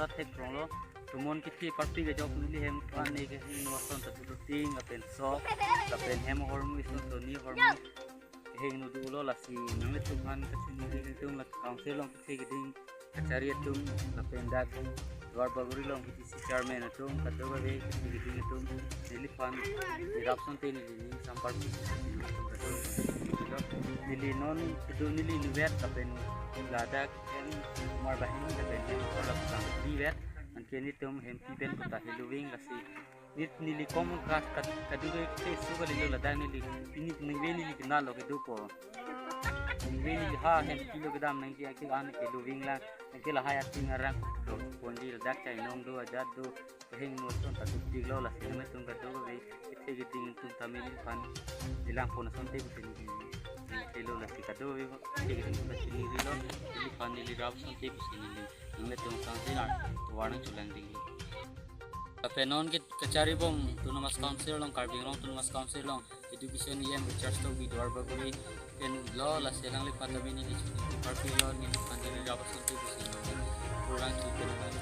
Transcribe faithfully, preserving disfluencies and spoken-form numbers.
Thek kronglo, tomon kithi parpik ajok neli hem tuan ne kehingno ason ta tutu ting lapen sok, lapen hem ahormu ison toni ahormu kehingno dolo. Lasi nanglitum aphan kachiningri atum la council along kithi keding kachari atum lapen dak Duarbagori along P T C chairman atum kadokave kithi keding atum neliphan irap asonte neli ning samparpik. Neli non kedo neli inutvet lapen ladak hem Kumar Bahini lapen hem Kolak Bang divet. Anke nelitum hempi pen kota heluving. Lasi nit neli kom ka, ka, kadokave keso kalilo, ladak neli pini ningve neli kenal lo kedopo. Ningve neli ha hempi lo kedam nangji ake an heluving lang. Anke lahai ating arang lo ponji ladak chainong do ajat do kehingno ason ta tutik lo. Lasi nanglitum kadokave kithi keding atum ta neliphan dilang pon asonte pusi neli. Neli lo lasi kadokave kithi keding atum ta chiningri lo. Neliphan neli rap asonte pusi neli. Nanglitum council ar warning chulang ding. Lapen non ke kachari bom Autonomous Council along, Karbi Anglong Autonomous Council along Education E M Richard Tokbi Duarbagori pen lo. Lasi alangliphan ta neli chiningri parpik lo, neliphan neli rap asonte pusi neli. Kurang chupen neli